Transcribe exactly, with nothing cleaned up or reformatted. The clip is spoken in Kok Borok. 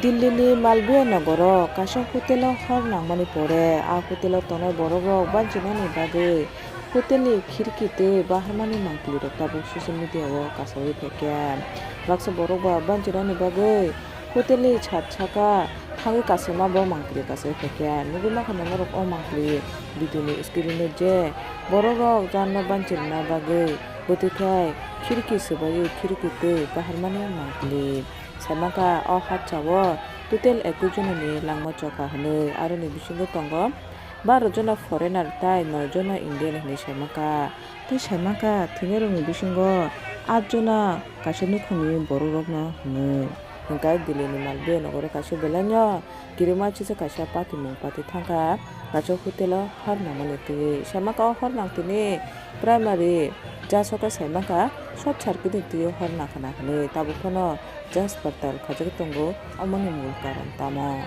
Delhi ni Malviya Nagaro kaisa hotel o hor nangmani pore a hotel o tongnai borok rok banchirnani bagwi hotel ni khirki tei baharmani mangpili rok tabuk social media o kasawi phaikha. Baksa borok ba banchirnani bagwi hotel ni sat saka thangwi kasaima bo mangpili kasawi phaikha. Nugwi mankha norok o mangpili video ni screen o je borok rok janma banchirna bagwi bwtwi khai khirki swbaiwi khirki tei baharmani mangpili. Saimankha o hatsao total ekkuish jonani langma chokha hwnwi, aroni bisingo tongo baro jona foreigner tai noi jona Indian hwnwi saimankha. Tei saimankha thwinairokni bisingo at jona kaisa nukhungni borokrokno hwnwi. Hwnkhe Delhi ni Malviya Nagaro kaisa belaino kirimachisa kaisa patimung pati thangkha kaisa hotel o hor nangmani twi. Saimankha o hor nangtini primary jasokhe saimankha short circuit ni twi hor nangkhana hwnwi tabuk phano Jasper tal khajagwi tongo, omoni mul karon tamo?